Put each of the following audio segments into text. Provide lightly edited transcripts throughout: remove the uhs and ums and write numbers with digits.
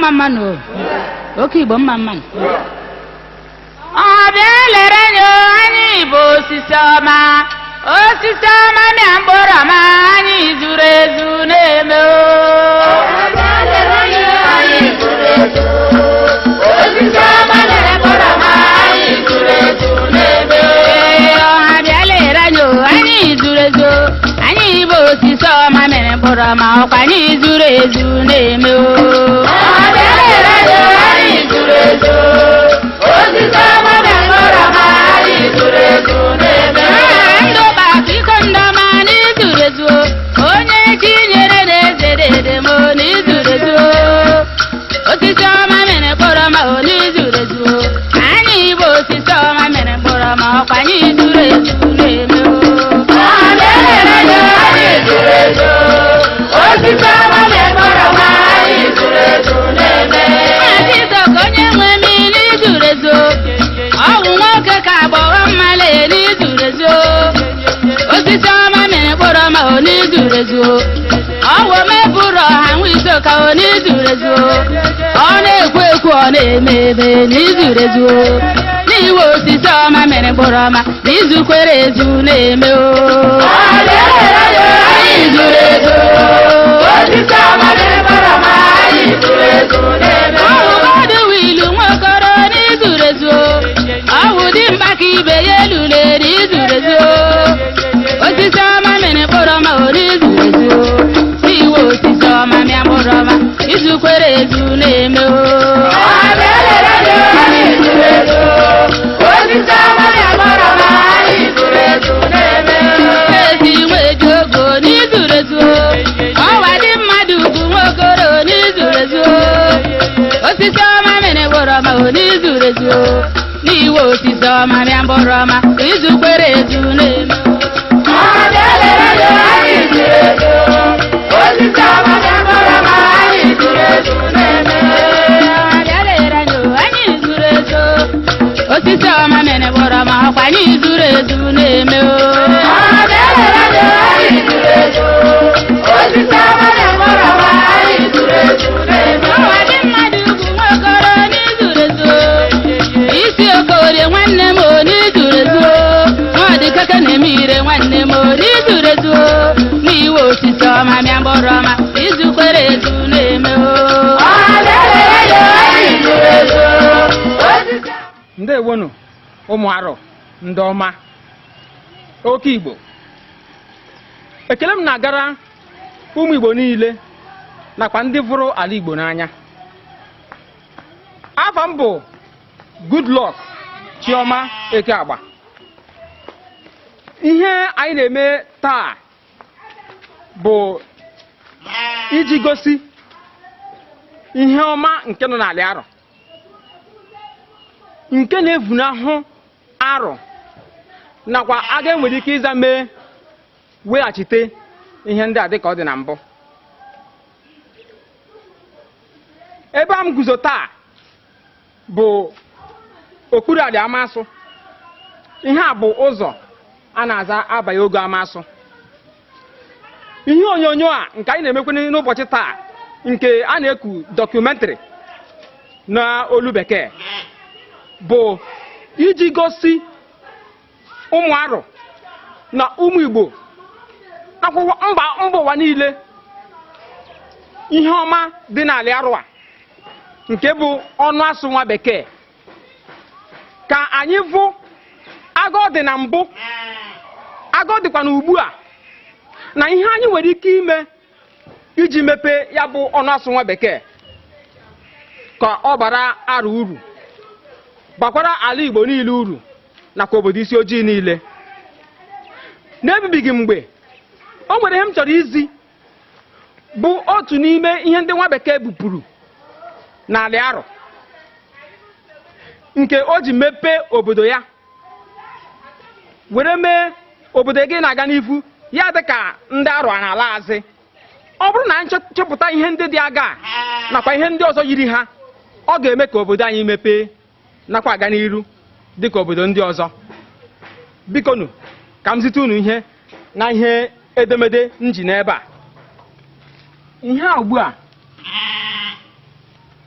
Mma mma nụ, oke Igbo, mma mma nụ. Ọ bịa lere anyị, anyị bụ osisi ọma, osisi ọma mịa mkpụrụ ọma, anyị zuru ezu na-eme o. Ee, ọha bịa lere anyị o, anyị zuru ezu, anyị bụ osisi ọma mere mkpụrụ ọma, ọkwa anyị zuru ezu na-eme o. Ndụ gbakọ iko ndọma n'izuru ezu, onye chi nyere na-eze dede m n'izuru ezu, osisi ọma mere mkpụrụ ọma o n'izuru ezu, anyị bụ osisi ọma mere mkpụrụ ọma, ọkwa anyị zuru ezu na-eme o. Maazị Isoka onye nwe mmiri zuru ezu, ọwụ nwoke ka agbọghọ mmale n'izuru ezu, osisi ọma mere mkpụrụ ọma o n'izuru ezu, ọwụ mepụrụ ọha nwa Isoka o n'izuru ezu, ọ na-ekwu ekwu, ọ na-eme eme n'izuru ezu, n'iwe osisi ọma mere mkpụrụ ọma n'izukwere ezu na-eme o. Anyị zuru ezu. Ọhụgọdụ wilu nwokoro n'izuru ezu, ọhụ dị mkpa ka ibe ya elule n'izuru ezu, osisi ọma mere mkpụrụ ọma o n'izuru ezu, n'iwe osisi ọma mịa mkpụrụ ọma, izukwere ezu na-eme o. Ezi nweji ogo n'izuru ezu, ọwa dị mmadụ ugwu nwokoro n'izuru ezu, osisi ọma mere mkpụrụ ọma o n'izuru ezu, n'iwe osisi ọma mịa mkpụrụ ọma, izukwere ezu na-eme o. Anyị zuru ezu, osisi ọma mere mkpụrụ ọma, ọkwa anyị zuru ezu na-eme o. Ọwa dị mmadụ ugwu nwokoro n'izuru ezu, isi okorie nwanne m o n'izuru ezu, nwadịkeke na-eme ire nwanne m o n'izuru ezu, n'iwe osisi ọma mịa mkpụrụ ọma, izukwere ezu na-eme o. Ndewonu ụmụ arọ ndị ọma, oke Igbo, ekele m na-agara ụmụ Igbo niile nakwa ndị vụrụ ala Igbo n'anya. Afa m bụ Goodluck Chioma Ekeagba. Ihe anyị na-eme taa bụ iji gosi ihe ọma nke nọ n'ala Arọ, nke na-evunahụ arọ, nakwa aga enwere ike ịza mee weghachite ihe ndị a dịka ọ dị na mbụ. Ebe a m guzo taa bụ okpuru ala Amasụ. Ihe a bụ ụzọ a na-aza abalị ogo Amasụ. Ihe onyonyo a nke anyị na-emekwe n'ụbọchị taa, nke a na-eku documentary na olu bekee, bụ iji gosi ụmụ Arọ na ụmụ Igbo nakwa mba ụwa niile ihe ọma dị n'ala Arọ a, nke bụ ọnụ asụ nwa bekee, ka anyị vụ agụ dị na mbụ, agụ dịkwa n'ugbu a, na ihe anyị nwere ike ime iji mepee ya bụ ọnụ asụ nwa bekee ka ọ bara Arọ uru, bakwara ala Igbo niile uru, nakwa obodo isi ojii niile. N'ebibighị mgbe o nwere ihe m chọrọ izi bụ otu n'ime ihe ndị nwa bekee bupụrụ n'ala Arọ, nke o ji mepee obodo ya were mee obodo gị na-aga n'ifu ya dị ka ndị Arọ a na-ala azị. Ọ bụrụ na anyị chọpụta ihe ndị dị aga nakwa ihe ndị ọzọ yiri ha, ọ ga-eme ka obodo anyị mepee nakwa aga n'iru dịka obodo ndị ọzọ. Bikonu ka m zite unu ihe na ihe edemede m ji n'ebe a. Ihe a ugbu a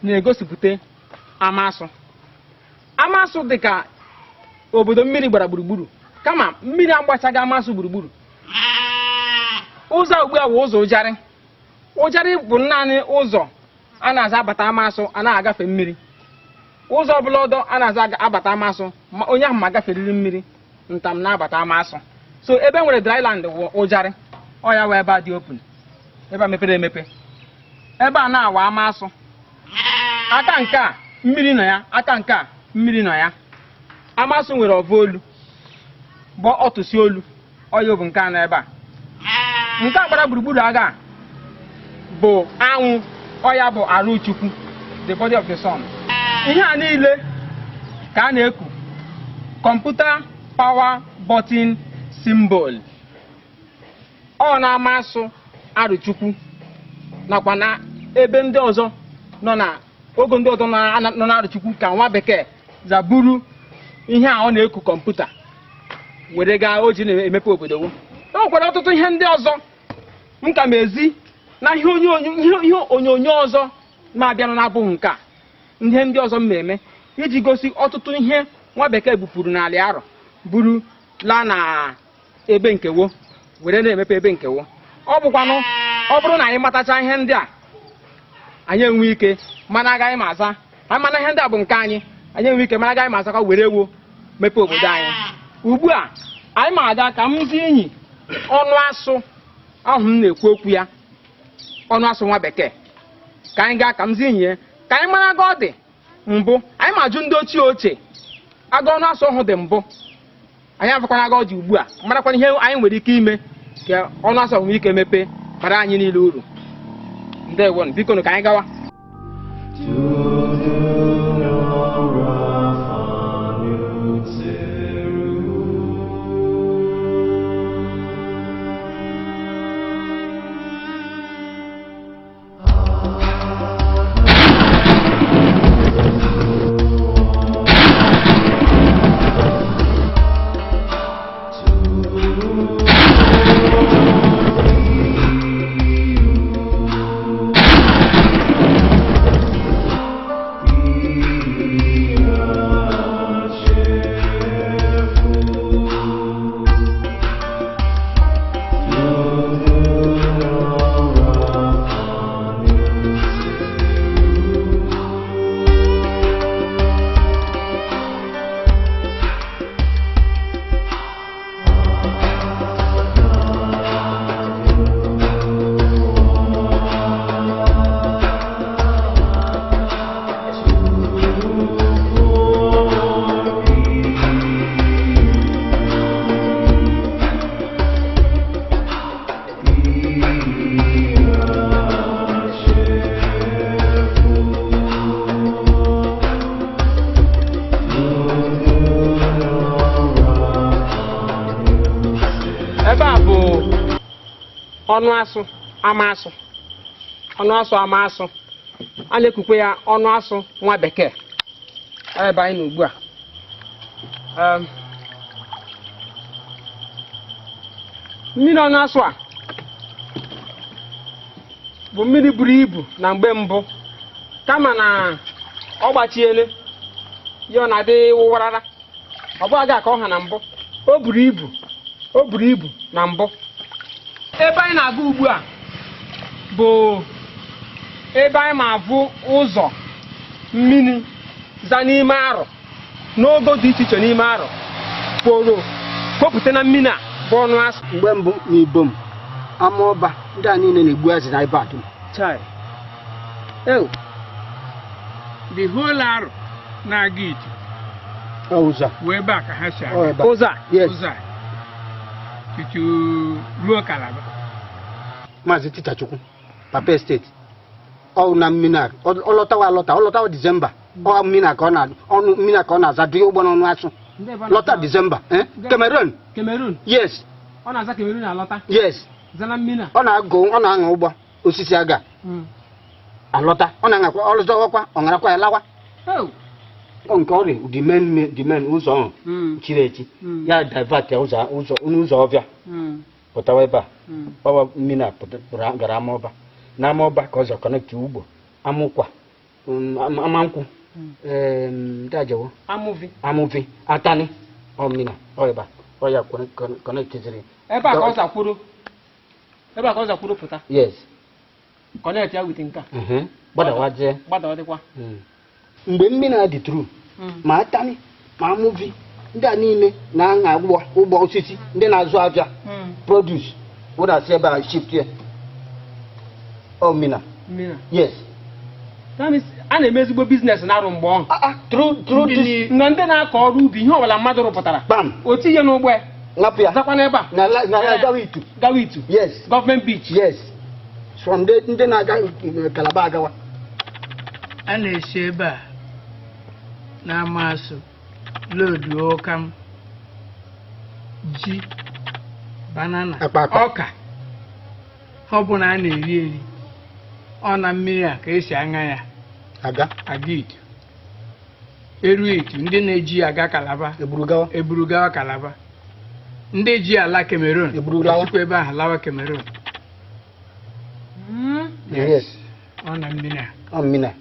Na-egosipụta Amasụ. Amasụ dị ka obodo mmiri gbara gburugburu, kama mmiri agbachaghị Amasụ gburugburu. Ụzọ ugbu a bụ ụzọ Ụjarị. Ụjarị bụ naanị ụzọ a na-aza abata Amasụ, a na-agafe mmiri. Ụzọ ọbụla ọdọ a na-aza abata Amasụ, ma onye ahụ ma gaferiri mmiri ntam na-abata Amasụ. So ebe nwere dryland wụ Ụjarị. Ọ ya wee ebe a dị open, ebe a mepere emepe, ebe a na-awa Amasụ. Aka nke a mmiri nọ ya, aka nke a mmiri nọ ya. Amasụ nwere ọvọ olu bụ ọtụsi olu ọya bụ nke a nọ ebe a. Nke a gbara gburugburu agha bụ anwụ, ọya bụ arụ Chukwu, the body of the sun. Ihe a niile ka a na-eku computer power button symbol. Ọ na-amasụ Arụchukwu nakwa na ebe ndị ọzọ nọ na ogo ndị ọzọ nọ na Arụchukwu ka nwa bekee zaburu ihe a ọ na-eku kọmputa were gaa o ji na-emepe obodo. E nwekwara ọtụtụ ihe ndị ọzọ m ka ma ezi na ihe onyonyo ọzọ na-abịanụ na-abụghị nke a. Ihe ndị ọzọ m na-eme iji gosi ọtụtụ ihe nwa bekee bupụrụ n'ala Arọ buru laa na ebe nkewo were na-emepe ebe nkewo. Ọ bụkwanụ ọ bụrụ na anyị matacha ihe ndị a, anyị enwe ike mana agaghị m aza anyị, mana ihe ndị a bụ nke anyị, anyị enwe ike mana agaghị m azakwa were ewo mepee obodo anyị. Ugbu a anyị ma aga ka m zi enyi ọnụ asụ ahụ m na-ekwu okwu ya, ọnụ asụ nwa bekee, ka anyị gaa ka m zi enyi ya ka anyị mara aga ọ dị mbụ. Anyị ma ajụ ndị ochie ochie aga ọnụ asụ ọhụ dị mbụ, anyị afụkwana aga ọ dị ugbu a, marakwana ihe anyị nwere ike ime ka ọnụ asụ nwee ike mepee bara anyị niile uru. Ndewo, biko ka anyị gawa. Ebe a bụ ọnụ asụ Amasụ, ọnụ asụ Amasụ, a na-ekukwe ya ọnụ asụ nwa bekee. Ebe anyị nọ ugbu a, mmiri ọnụ asụ a bụ mmiri buru ibu na mgbe mbụ, kama na ọ gbachiele ya, ọ na-adị wụwarara. Ọ bụghị aga ka ọ ha na mbụ, o buru ibu, o buru ibu na mbụ. Ebe anyị na-aga ugbu a bụ ebe anyị ma avụ ụzọ mmiri za n'ime Arọ n'ogo dị iche iche n'ime Arọ kworo kwopụta na mmiri a bụ ọnụ asụ. Mgbe mbụ n'Ibom Amaọba ndị a niile na-egbu azụ na ebe a dum. The whole Arọ na-aga ije ụzọ wee ebe a ka ha si aga. Ụzọ a? Ụzọ a tutu ruo Kalaba. Maazị Tichachukwu Papa Estate ọ na mmiri a ọ lọtawa alọta, ọ lọtawa Disemba, ọ mmiri a ka ọ na ọnụ mmiri a ka ọ na-aza dị ụgbọ n'ọnụ asụ lọta Disemba. Cameroon. Cameroon. Yes. Ọ na-aza Cameroon alọta. Yes. Zana mmiri a. Ọ na-agụ, ọ na-aṅụ ụgbọ osisi aga alọta, ọ na-aṅakwa, ọ lọtawakwa, ọ ṅarakwa ya lawa. Nke ọrịa the main ụzọ ahụ chiri echi ya divert ya ụzọ ụzọ n'ụzọ ọbịa pụtawa ebe a ọwa mmiri a gara Amaọba na Amaọba ka ọzọ kọnekt ugbo Amụkwa Amankwụ, ndị Ajewo, Amụvi. Amụvi, Atani, ọ mmiri ọ ebe a, ọ ya connectiziri. Ebe a ka ọ zakwuru, ebe a ka ọ zakwuru pụta. Yes. Connect ya with nke a. Gbadawazie. Gbadawadịkwa. Mgbe mmiri a dị through, ma Atani ma Amụvi, ndị a niile na-aṅa ụgbọ osisi, ndị na-azụ afịa produce wụda si ebe a shift ya, ọ mmiri. Mmiri a. Yes. That means a na-eme ezigbo business na-arụ mgbe ọhụ. Ah, ah, through this. Na ndị na-akọ ọrụ ubi, ihe ọbụla mmadụ rụpụtara, Bam. o tinye n'ụgbọ ya, Napụ ya. zakwa n'ebe a. Na gawa Itu. Gawa Itu. Yes. Government beach. Yes, from ndị na-aga Kalaba agawa. A na-esi ebe a na-ama asụ lodu ụkam, ji, banana, Akpa, akpa. ọka, ọ bụ na a na-eri eri, ọ na mmiri a ka esi aṅa ya. Aga. Aga Itu, eru Itu, ndị na-eji ya aga Kalaba, eburu gawa. Eburu gawa Kalaba. Ndị ji ala Cameroon, Eburu lawa. esikwa ebe ahụ lawa Cameroon. Yes. Ọ na mmiri a. Ọ mmiri a.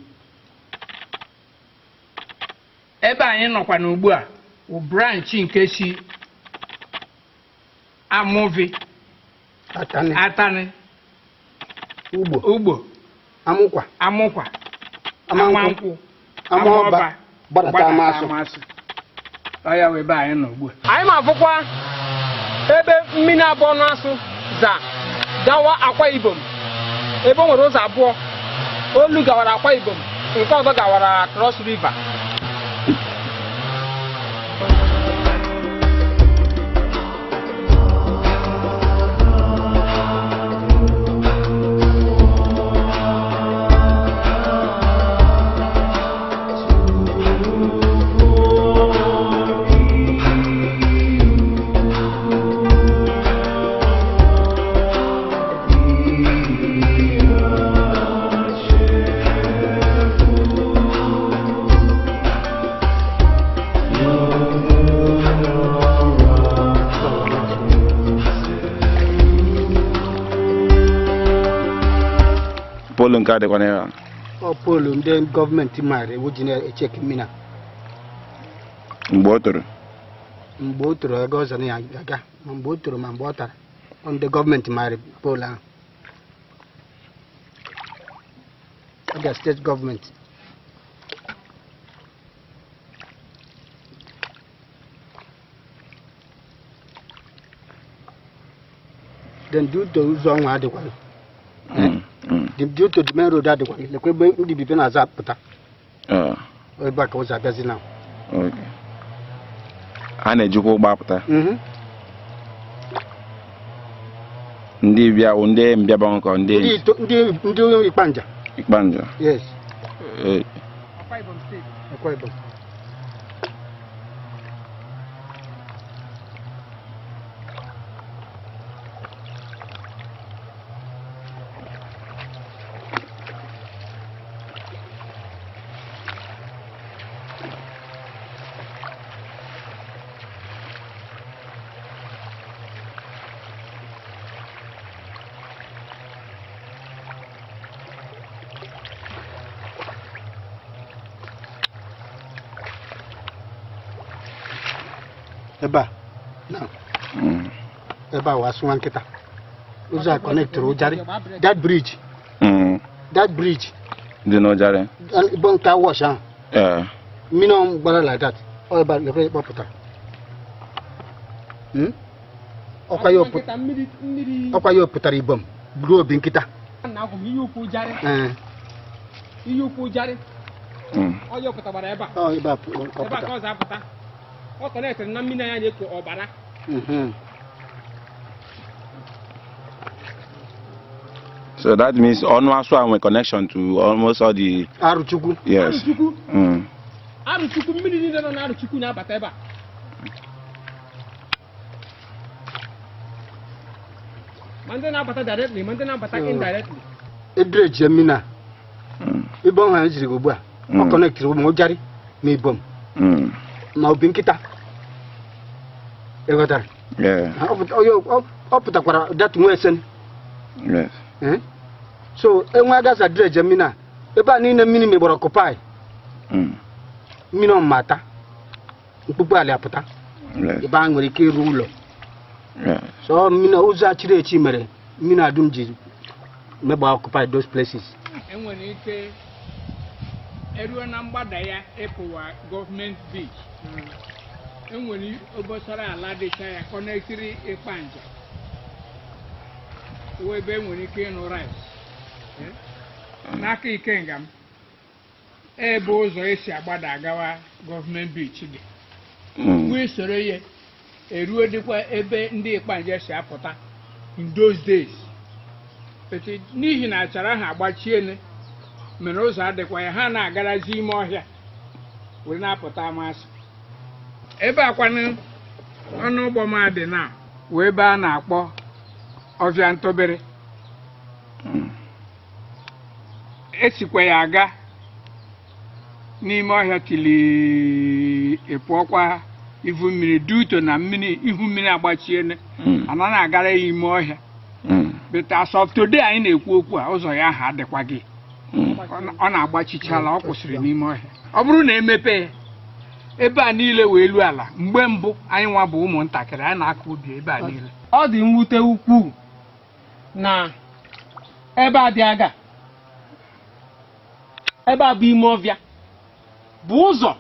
Ebe anyị nọkwa n'ugbu a wụ branch nke si Amụvi, Atani. Atani, Ugbo. Ugbo. Amụkwa. Amụkwa. Amankwụ. Amankwụ. Amaọba, gbadata Amasụ. Amasụ. Ọ ya wụ ebe anyị nọ ugbu a. Anyị ma-afụkwa ebe mmiri abụọ na-asụ za gawa Akwa Ibom, ebe o nwere ụzọ abụọ olu gawara Akwa Ibom, nke ọzọ gawara Cross River. Pole nke a dịkwa n'ebe a. Ọ pole ndị gọọmenti maara ewu ji na-echeki mmiri a. Mgbe o toro. Mgbe o toro ego ọzọ na ya aga, ma mgbe o toro ma mgbe ọ tara, ọ ndị gọọmenti maara pole ahụ, Abia Steeti gọọmenti. Then due to ụzọ ọnwa adịkwaghị, due to the main road adịkwaghị, lekwa ebe ndị bibe na-aza apụta. Ebe a ka ụzọ abịazi na. Okay. A na-ejikwa ụgbọ apụta. Ndị bịa wụ ndị mbịaba nkọ ndị Ndị ndị Ikpanja. Ikpanja. Yes. Akwa Ibom Steeti. Akwa Ibom. Ebe a na ebe a wasụ nwa nkịta, ụzọ a connectịrị Ụjarị, that bridge. That bridge. Dị n'Ụjarị. Bụ nke wash ahụ. Ee. Mmiri ọ gbara like that, ọ ebe a lekwe kpọpụtara. Ọkwa ya Nkịta mmiri mmiri. Ọkwa ya pụtara Ibom ruo obi nkịta. Na-agwụ m ihe ukwu Ụjarị. Ee. Ihe ukwu Ụjarị. Ọ ya pụtagbara ebe a. Ọ ebe a Ebe a ka kpọpụtara. ọ zapụta, ọ connectịrị na mmiri anya na-eko ọbara. So that means ọnụ asụ a nwere connection to almost all the Arụchukwu. Yes. Arụchukwu. Arụchukwu, mmiri niile nọ na Arụchukwu na-abata ebe a. Ma ndị na-abata directly, ma ndị na-abata indirectly. Edreji mmiri a, ebe ọhụ anyị ziri gị ugbu a, ọ connectịrị ma Ụjarị ma Ibom ma obi nkịta, ị ghọtara? Yeah. Ọ pụtakwara that nwa esen. Yes. Eh? So enwe agaza dredge mmiri a, Ebe a niile mmiri megbara occupy. Mmiri ọmata mkpukpu ala apụta. Ebe a nwere ike ịrụ ụlọ. So mmiri ụzọ achiri echi mere mmiri adum ji megba occupy those places. Enwere ike eruo na mgbada ya ịpụwa gọọmenti beach. Enwere obosara ala dịcha ya kọnetiri Ịkpanja wee ebe enwere ike ịnụ rice n'aka Ikenga m, ebe ụzọ esi agbada agawa gọọmenti beach dị. Wee soro ya eruo dịkwa ebe ndị Ịkpanja si apụta in those days. N'ihi na achara ahụ agbachiene mere ụzọ adịkwa ya, ha na-agarazi ime ọhịa were na-apụta amasị. Ebe akwanụ ọnụ ụgbọ m dị na wee ebe a na-akpọ ọvịa ntobere. Esikwa ya aga n'ime ọhịa tili ịpụọkwa ivu mmiri duto na mmiri ihu mmiri agbachiene, anaghị agara ya ime ọhịa. But as of today anyị na-ekwu okwu a, ụzọ ya ahụ adịkwa gị, ọ na-agbachichala, ọ kwụsịrị n'ime ọhịa. Ọ bụrụ na emepe ebe a niile wee elu ala, mgbe mbụ anyị nwa bụ ụmụntakịrị anyị na-akọ ubi ebe a niile. Ọ dị mwute ukwuu na ebe a dị aga, ebe a bụ ime ọvịa, bụ ụzọ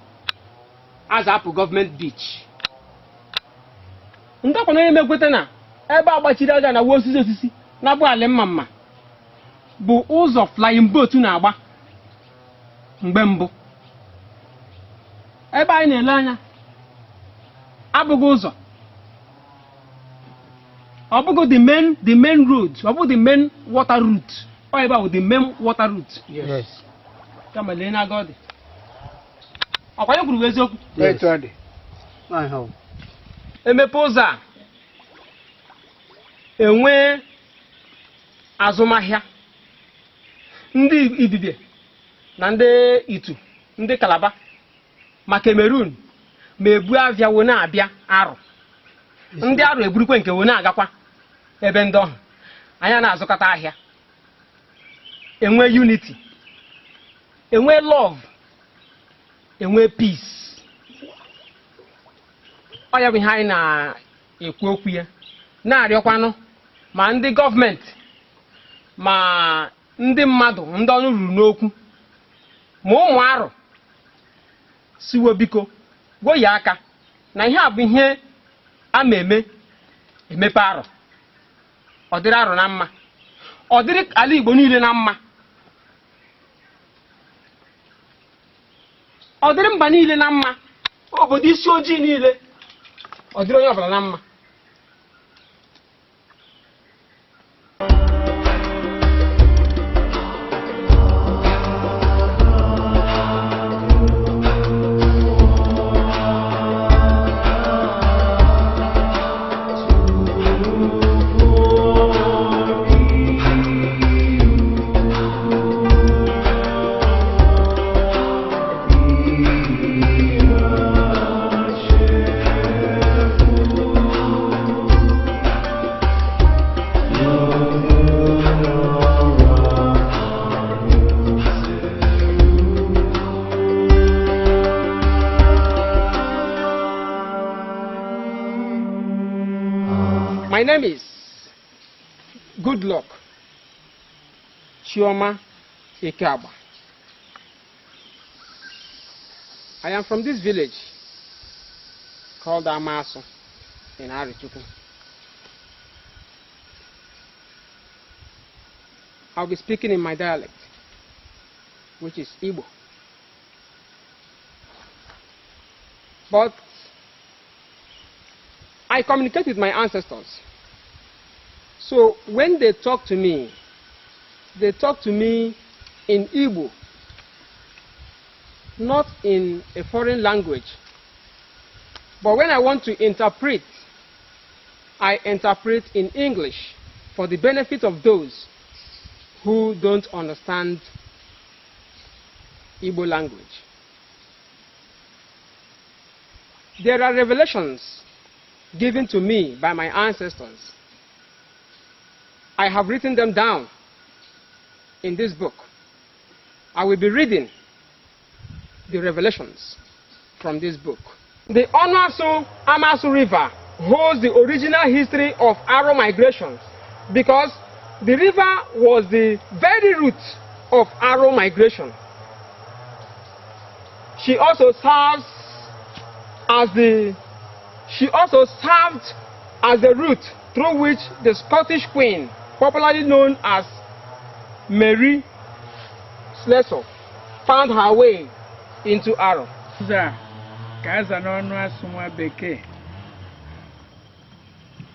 azapụ gọọmenti beach. Ndakwana onye mekweta na ebe a gbachiri aga na wuo osisi osisi na-abụ ala mma mma bụ ụzọ flying boat na-agba mgbe mbụ. Ebe anyị na-ele anya abụghị ụzọ, ọ bụghị the main road, ọ bụghị the main water route. Ọ ebe ahụ the main water route. Yes. Kama lee n'aga ọ dị. Ọkwa ya kwuru eziokwu. Emepe ụzọ a enwee azụmahịa ndị Ibibie na ndị Itu, ndị Kalaba ma Cameroon ma ebu avịa wo na-abịa arụ, ndị arụ eburukwe nke wo na-agakwa ebe ndị ọhụ. Anyị na-azụkọta ahịa, enwe unity, enwe love, enwe peace. Ọ ya bụ ihe anyị na-ekwu okwu ya, na-arịọkwanụ ma ndị gọọmenti ma ndị mmadụ ndị ọnụ ruru n'okwu ma ụmụ arụ siwo biko gwoye aka na ihe a bụ ihe a ma eme emepe arụ, ọ dịrị arụ na mma, ọ dịrị ala Igbo niile na mma, ọ dịrị mba niile na mma, obodo isi ojii niile, ọ dịrị onye ọbụla na mma. My name is Goodluck Chioma Ikeagba. I am from this village called Amasu in Arochukwu. I'll be speaking in my dialect, which is Igbo. But I communicate with my ancestors. So when they talk to me, they talk to me in Igbo, not in a foreign language. But when I want to interpret, I interpret in English for the benefit of those who don't understand Igbo language. There are revelations given to me by my ancestors. I have written them down in this book. I will be reading the revelations from this book. The Onuasu Amasu River holds the original history of Aro migration because the river was the very root of Aro migration. She also served as the route through which the Scottish Queen, popularly known as Mary Slessor, found her way into Aro. Ụzọ a ka aza n'ọnụ asụ nwa bekee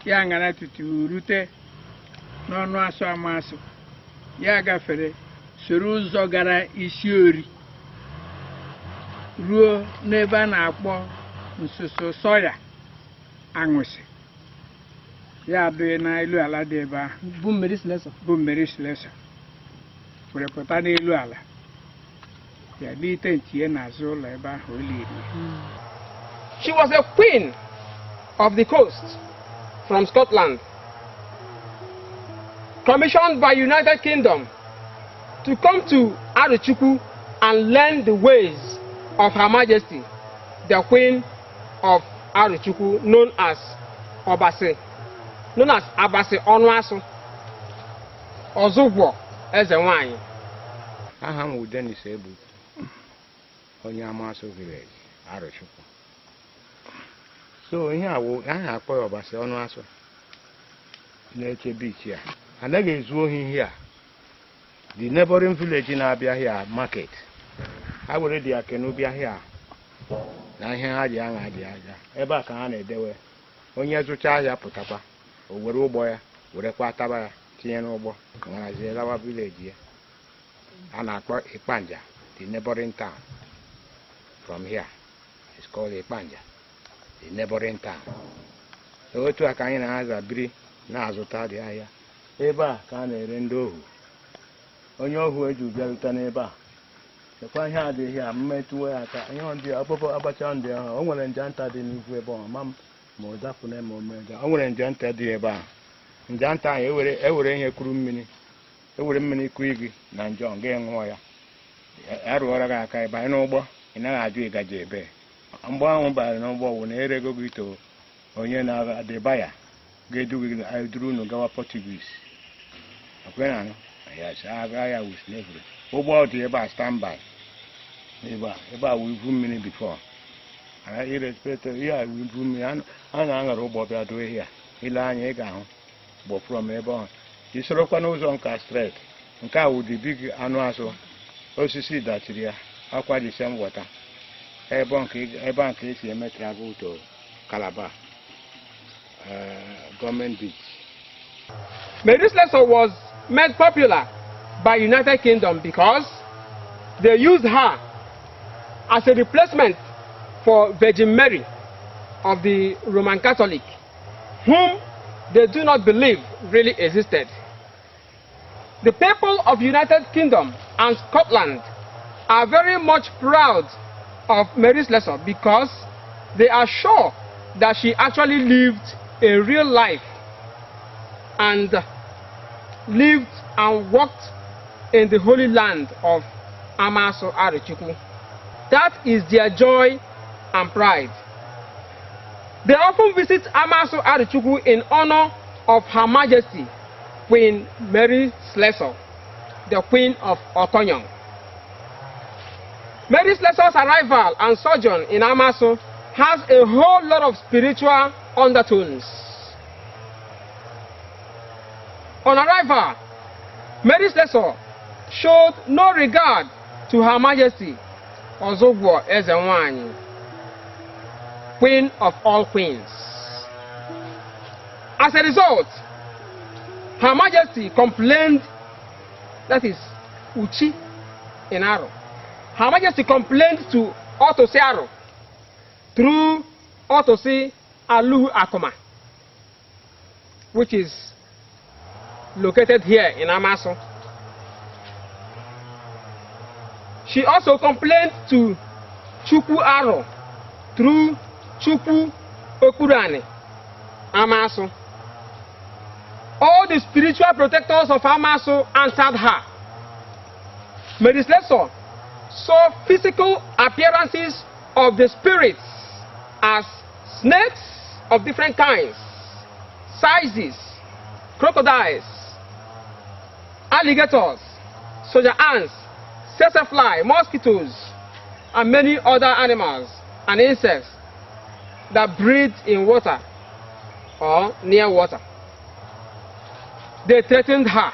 ya ṅara tutu rute n'ọnụ asụ amasụ, ya gafere soro ụzọ gara isi ori ruo n'ebe a na-akpọ nsusu sọya aṅụsị, ya adịghị n'elu ala dị ebe ahụ. Bụ Mary Slessor. Bụ Mary Slessor were pụta n'elu ala ya lite ntie n'azụ ụlọ ebe ahụ o liri ya. She was a queen of the coast from Scotland, commissioned by United Kingdom to come to Arochukwu and learn the ways of Her Majesty, the Queen of Arochukwu, known as Obasi, known as Abasi Onuasu, Ozugbo Eze Nwanyị. Aha m wụ Dennis Egbu, onye Amasu village, Arochukwu. So ihe a wụ aha akpọ ya Ọbasi ọnụ asụ na-eche beach a. Anaghị ezu ohi ihe a. The neighboring village na-abịa here market, ha were dị canoe bịa here na ihe ha ji aṅa dị aja ebe a ka ha na-edewe. Onye zụcha ahịa pụtakwa, o were ụgbọ ya werekwa taba ya tinye n'ụgbọ ṅarazie lawa village ya a na-akpọ Ikpanja. The neighboring town from here is called Ikpanja, the neighboring town. So otu a ka anyị na-aza biri na-azụta dị ahịa ebe a ka a na-ere ndị ohu. Onye ohu eji bịarute n'ebe a lekwa ihe adịghị a mmetụwe ya aka ihe ndị ọkpụkpọ abacha ndị ahụ. O nwere nje nta dị n'ugwu ebe ọ ma m ma ọ dapụna ma o mee. O nwere nje nta dị ebe ahụ. Nje nta ahụ ewere ewere ihe kuru mmiri, ewere mmiri kụ gị na njọ nga ṅụọ ya, arụọra gị aka ịbanye n'ụgbọ. Ị naghị ajụ ịgaji ebe mgbe ahụ banyere n'ụgbọ wụ na erego gị to onye na-adịba ya ga-edu gị eduru unu gawa Portuguese. Okwenanụ yes, agha ya wụ slavery. Ụgbọ dị ebe a standby ebe a. Ebe a wụ ivu mmiri before irrespective ihe a wụ ivu mmiri a na-aṅara ụgbọ bịa doo ihe a. Ile anya ị ga-ahụ ụgbọ from ebe ahụ isorokwa n'ụzọ nka straight. Nke a wụ the big anụ azụ osisi dachiri ya akwa, the same water ebe nke ebe a nke esi eme travel to Calabar, government beach. Mary Slessor was made popular by United Kingdom because they used her as a replacement for Virgin Mary of the Roman Catholic, whom they do not believe really existed. The people of United Kingdom and Scotland are very much proud of Mary Slessor because they are sure that she actually lived a real life and lived and worked in the holy land of Amasu Arochukwu. That is their joy and pride. They often visit Amasu Arochukwu in honor of Her Majesty Queen Mary Slessor, the Queen of Okonyong. Mary Slessor's arrival and sojourn in Amasu has a whole lot of spiritual undertones. On arrival, Mary Slessor showed no regard to Her Majesty Ozugbo Ezenwanyi, Queen of all queens. As a result, Her Majesty complained, that is Uchi in Aro. Her Majesty complained to Otosi Aro through Otosi Aluhu Akoma, which is located here in Amasu. She also complained to Chukwu Aro through Chukwu Okurani Amasu. All the spiritual protectors of Amasu answered her. Mary Slessor saw physical appearances of the spirits as snakes of different kinds, sizes, crocodiles, alligators, soldier ants, fly, mosquitoes, and many other animals and insects that breathe in water or near water. They threatened her,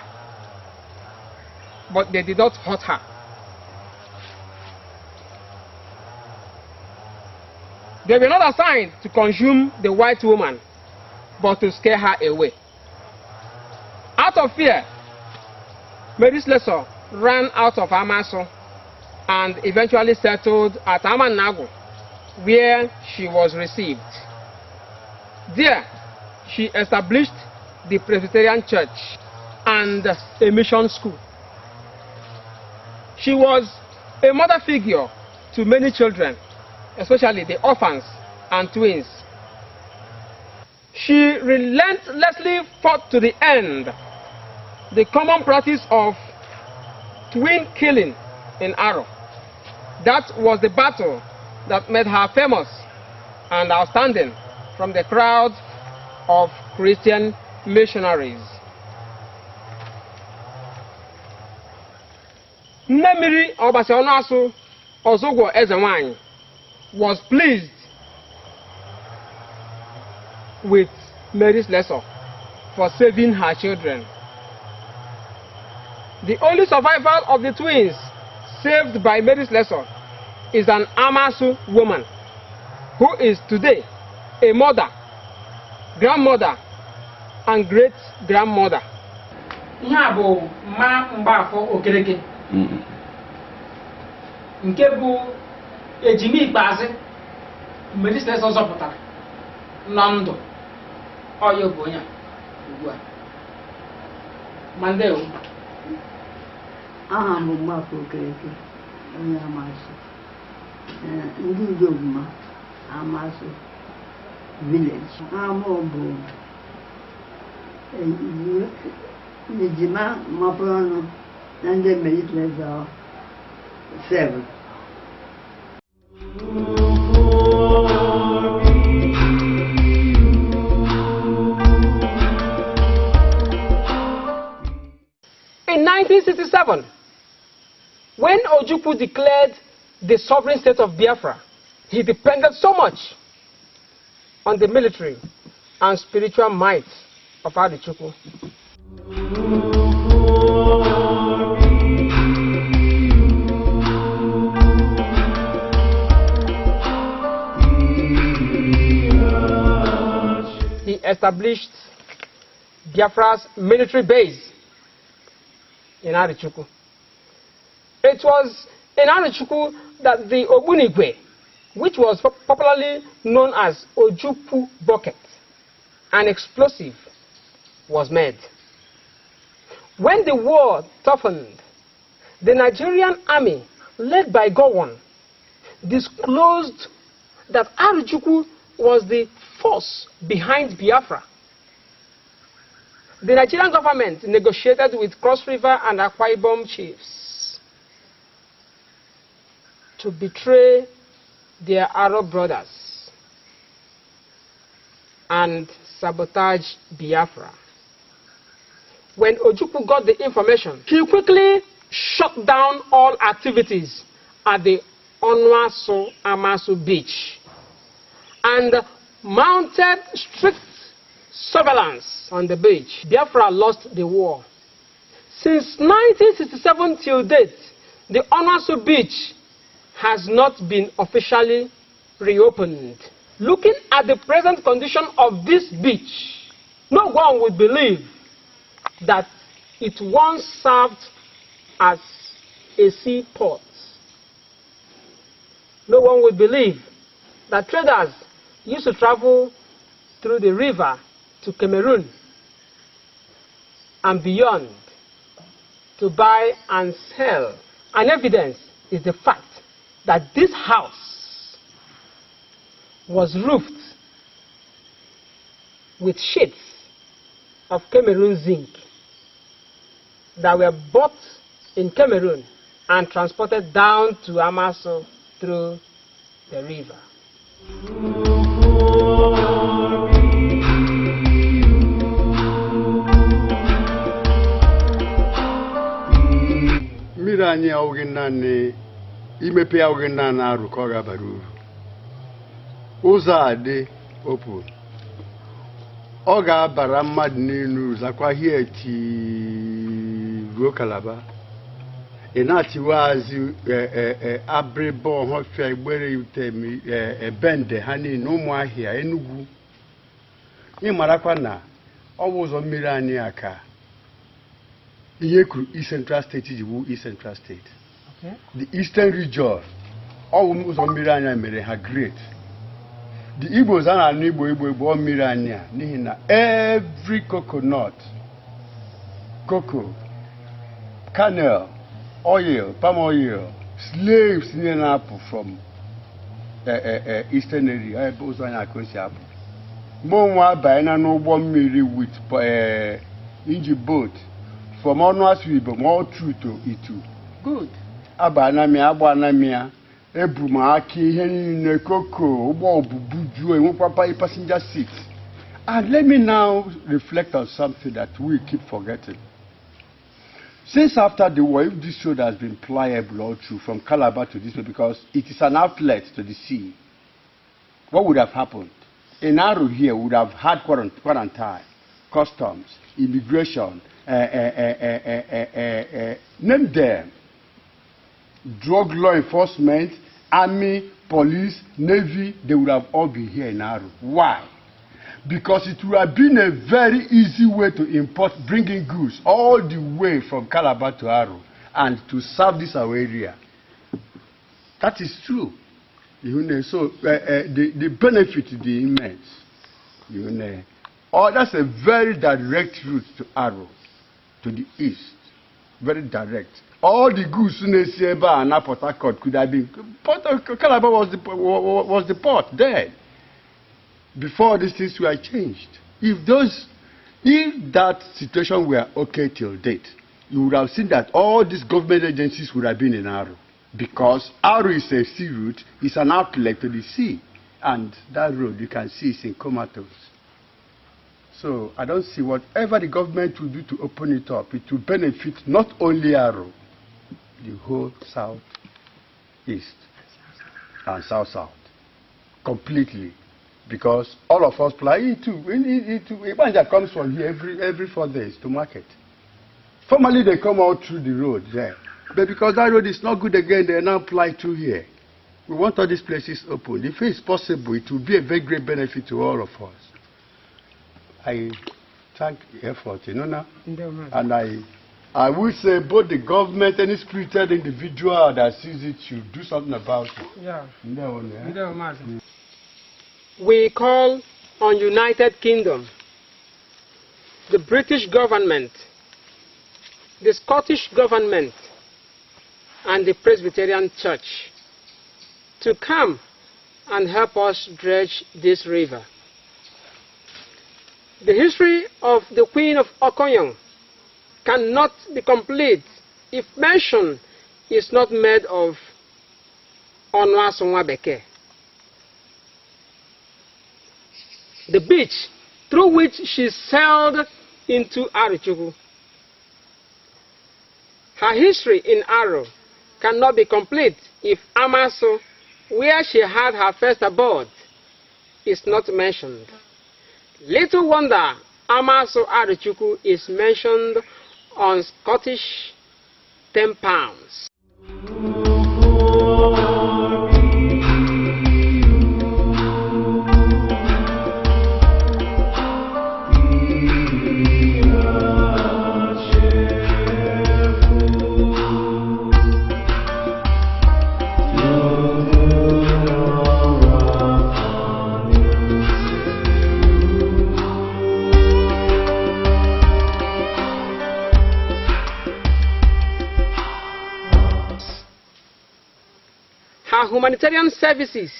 but they did not hurt her. They were not assigned to consume the white woman, but to scare her away. Out of fear, Mary Slessor ran out of Amasu and eventually settled at Amanagu, where she was received. There, she established the Presbyterian Church and a mission school. She was a mother figure to many children, especially the orphans and twins. She relentlessly fought to the end the common practice of twin killing in Aro. That was the battle that made her famous and outstanding from the crowd of Christian missionaries. Nne-Mmiri Obasi Onuasu Ozugwo Ezenwanyi was pleased with Mary Slessor for saving her children. The only survivor of the twins saved by Mary Slessor is an Amasu woman who is today a mother, grandmother, and great-grandmother. Ihe a bụ mma Mgbafọ Okereke nke bụ ejima ikpeazụ Mary Slessor zọpụtara na ndụ. Ọ ya bụ onye a ugbu a. Ma ndewo. Aha m bụ Mgbafọ Okereke, onye Amasu, ndị Udoguma, Amasu village. Aha m bụ ejima mapụrụ ọnụ na ndị Mary Slessor 7. In 1967, when Ojukwu declared the sovereign state of Biafra, he depended so much on the military and spiritual might of Arochukwu. He established Biafra's military base in Arochukwu. It was in Arochukwu that the Ogbunigwe, which was popularly known as Ojukwu Bucket, an explosive, was made. When the war toughened, the Nigerian army, led by Gowon, disclosed that Arochukwu was the force behind Biafra. The Nigerian government negotiated with Cross River and Akwa Ibom chiefs to betray their Arab brothers and sabotage Biafra. When Ojukwu got the information, he quickly shut down all activities at the Onuasu Amasu beach and mounted strict surveillance on the beach. Biafra lost the war. Since 1967 till date, the Onuasu beach has not been officially reopened. Looking at the present condition of this beach, no one would believe that it once served as a seaport. No one would believe that traders used to travel through the river to Cameroon and beyond to buy and sell. An evidence is the fact that this house was roofed with sheets of Cameroon zinc that were bought in Cameroon and transported down to Amasu through the river. Mmiri anyị awụghị naanị imepe, awụghị naanị Aro ka ọ ga-abara uru. Ụzọ a dị open, ọ ga-abara mmadụ niile uru, zakwa hie ruo Calabar. Ị na-achịwazi Abịrịba, Ọhafịa, Igbere, Item, Bende, ha niile, Ụmụahịa, Enugu. Ịmarakwa na ọ bụ ụzọ mmiri anyị a ka ihe kwuru East Central State ji wu East Central State, the Eastern Region. Ọ bụ ụzọ mmiri anyị mere ha great. The Igbos a na-anụ Igbo, Igbo, Igbo, ọ mmiri anyị a, n'ihi na every coconut, cocoa, kernel, oil, palm oil, slaves niile na-apụ from eastern area, ebe ụzọ anyị aka o si apụ. Mgbe onwe abanye n'ụgbọ mmiri with engine boat from Ọnụasụ Ibom all through to Itu. Good. Abana m ya, agbana m ya, ebu m aka ihe niile, koko, ụgbọ obubu juo, enwekwa passenger seat. And let me now reflect on something that we keep forgetting. Since after the war, if this road has been pliable all through from Calabar to this way, because it is an outlet to the sea, what would have happened? In Aro here would have had quarantine, customs, immigration, name them, drug law enforcement, army, police, navy, they would have all been here in Aro. Why? Because it would have been a very easy way to import, bringing goods all the way from Calabar to Aro and to serve this our area. That is true. So the benefit is immense. Oh, that's a very direct route to Aro, to the east. Very direct. All the goods na-esi ebe a na Port Harcourt could have been. Port Calabar was the port then. Before these things were changed. If that situation were okay till date, you would have seen that all these government agencies would have been in Aro. Because Aro is a sea route, it's an outlet to the sea. And that road, you can see, is in comatose. So I don't see whatever the government will do to open it up, it will benefit not only Aro, the whole south east and south south completely. Because all of us ply Itu. Itu. Ibanja comes from here every 4 days to market. Formerly they come out through the road there. But because that road is not good again, they now ply through here. We want all these places open. If it's possible, it will be a very great benefit to all of us. I thank the effort now. And I would say both the government, any spirited individual that sees it should do something about it. Ndewo, eh? Ndewo, Maazị. We call on United Kingdom, the British government, the Scottish government, and the Presbyterian Church to come and help us dredge this river. The history of the Queen of Okoyong cannot be complete if mention is not made of Ọnụasụ Nwa Bekee. The beach through which she sailed into Arochukwu. Her history in Aro cannot be complete if Amasu, where she had her first abode, is not mentioned. Little wonder Amasu Arochukwu is mentioned on Scottish £10. Her humanitarian services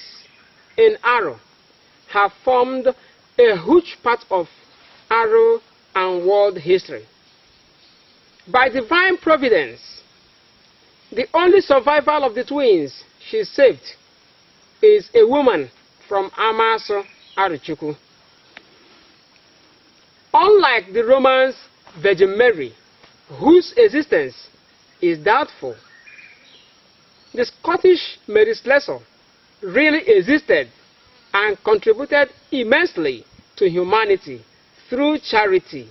in Aro have formed a huge part of Aro and world history. By divine providence, The only survival of the twins she saved is a woman from Amasu Arochukwu. Unlike the Romans' Virgin Mary, whose existence is doubtful, the Scottish Mary Slessor really existed and contributed immensely to humanity through charity,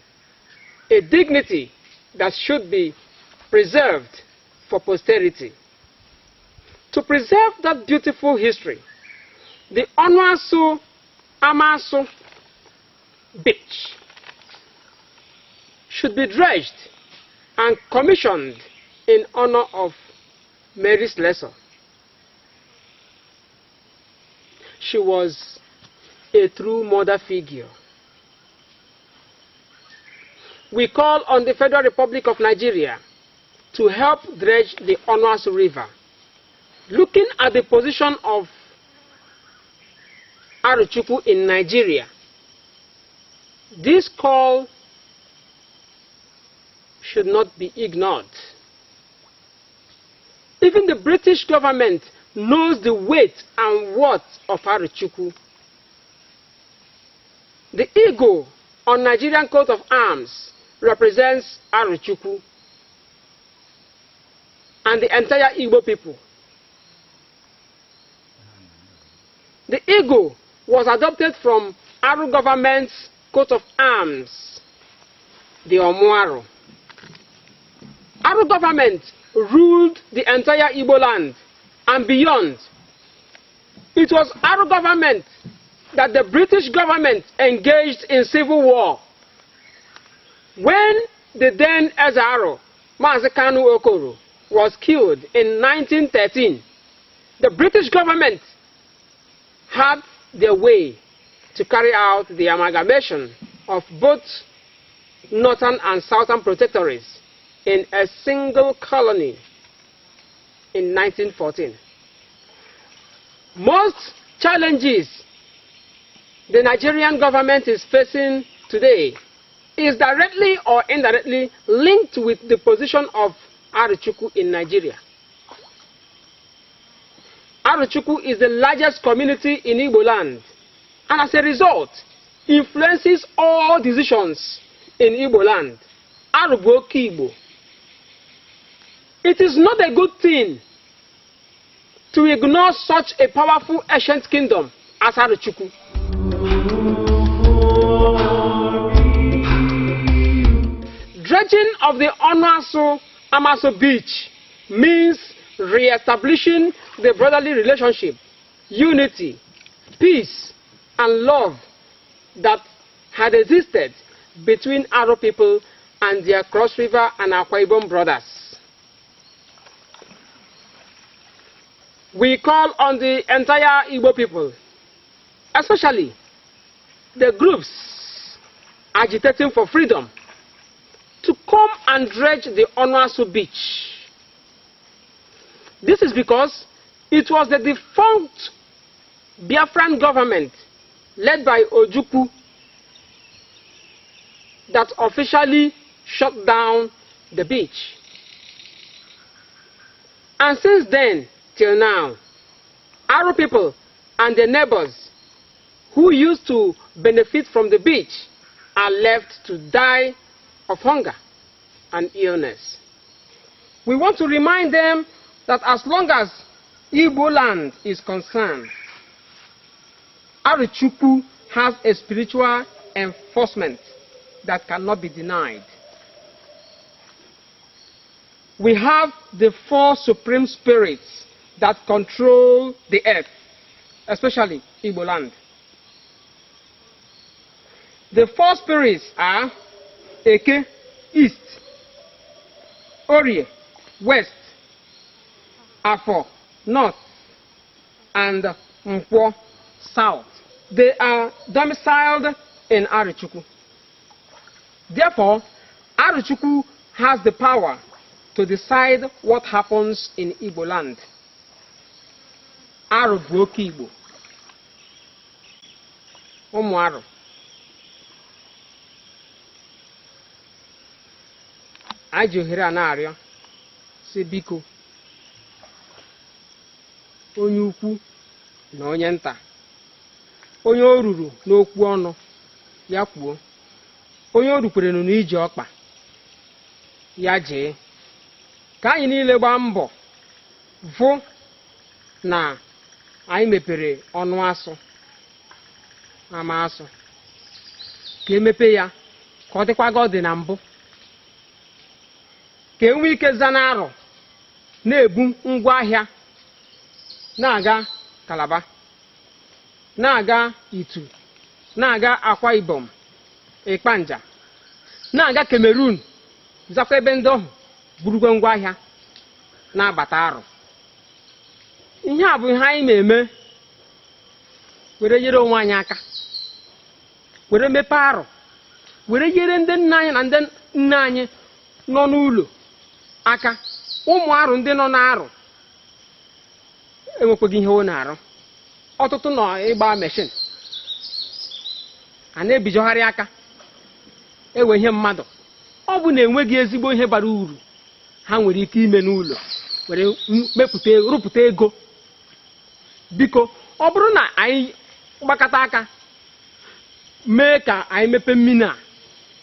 a dignity that should be preserved for posterity. To preserve that beautiful history, the Onuasu Amasu Beach should be dredged and commissioned in honor of Mary Slessor. She was a true mother figure. We call on the Federal Republic of Nigeria to help dredge the Onuasu River. Looking at the position of Arochukwu in Nigeria, this call should not be ignored. Even the British government knows the weight and worth of Arochukwu. The eagle on Nigerian coat of arms represents Arochukwu and the entire Igbo people. The eagle was adopted from Aro government's coat of arms, the Omuaro. Aro government ruled the entire Igbo land and beyond. It was Aro government that the British government engaged in civil war. When the then Eze Aro, Mazi Kanu Okoro, was killed in 1913, the British government had their way to carry out the amalgamation of both northern and southern protectorates in a single colony in 1914. Most challenges the Nigerian government is facing today is directly or indirectly linked with the position of Arochukwu in Nigeria. Arochukwu is the largest community in Igbo land, and as a result, influences all decisions in Igbo land. Aro bụ oke Igbo. It is not a good thing to ignore such a powerful ancient kingdom as Arochukwu. Dredging of the Onuasu Amasu Beach means re-establishing the brotherly relationship, unity, peace, and love that had existed between Aro people and their Cross River and Akwa Ibom brothers. We call on the entire Igbo people, especially the groups agitating for freedom, to come and dredge the Onuasu Beach. This is because it was the defunct Biafran government led by Ojukwu that officially shut down the beach. And since then till now, Aro people and their neighbors who used to benefit from the beach are left to die of hunger and illness. We want to remind them that as long as Igbo land is concerned, Arochukwu has a spiritual enforcement that cannot be denied. We have the four supreme spirits that control the earth, especially Igbo land. The four spirits are Eke, East, Orie, West, Afo, North, and Nkwo, South. They are domiciled in Arochukwu. Therefore, Arochukwu has the power to decide what happens in Igbo land. Aro bụ oke Igbo. Ụmụ Aro. Anyị ji ohere a na-arịọ si biko, Onye ukwu na onye nta, onye o ruru n'okwu ọnụ ya kwuo, onye o rukwere n'ije ọkpa ya jee, ka anyị niile gbaa mbọ vụ na anyị mepere ọnụ asụ ama asụ, ka emepe ya ka ọ dịkwa ka ọ dị na mbụ, ka enwee ike zana arọ na-ebu ngwaahịa na-aga Calabar, na-aga Itu, na-aga Akwa Ibom, Ịkpanja, na-aga Cameroon, zakwa ebe ndị ọhụ burukwa ngwaahịa na-abata arụ. Ihe a bụ ihe anyị na-eme were nyere onwe anyị aka, were mepee arụ, were nyere ndị nna anyị na ndị nne anyị nọ n'ụlọ aka. Ụmụ arụ ndị nọ n'arụ enwekwaghị ihe ọ na-arụ, ọtụtụ nọ ịgba machine a na-ebijogharị aka ewe ihe mmadụ. Ọ bụ na enweghị ezigbo ihe bara uru ha nwere ike ime n'ụlọ were mepụta rụpụta ego. Biko, ọ bụrụ na anyị gbakọta aka mee ka anyị mepee mmiri a,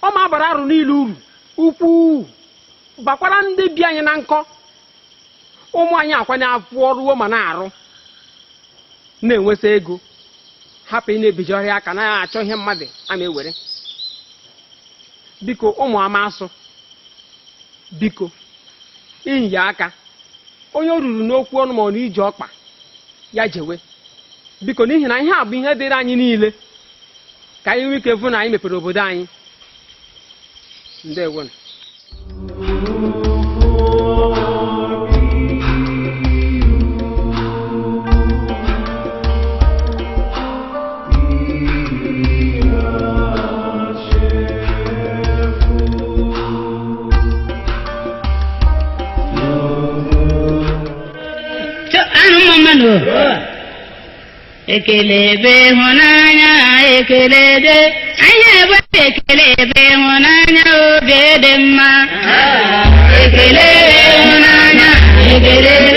ọ ma bara arụ niile uru ukwuu, bakwara ndị bi anyị na nkọ. Ụmụ anyị akwanye afụ ọrụo ma na-arụ na-enwesa ego, hapụ ị na-ebijogharị aka na-achọ ihe mmadụ a na-ewere. Biko, ụmụ amasụ, biko, inyi aka onye o ruru n'okwu ọnụ ma ọ na ije ọkpa ya jewe, biko, n'ihi na ihe a bụ ihe dịrị anyị niile, ka anyị nwee ike vụ na anyị mepere obodo anyị. Ndewonu. Ekele ebe ịhụnanya, ekele ebe anyị ebe, ekele ebe ịhụnanya, obi dị mma, ekele ịhụnanya, ekele.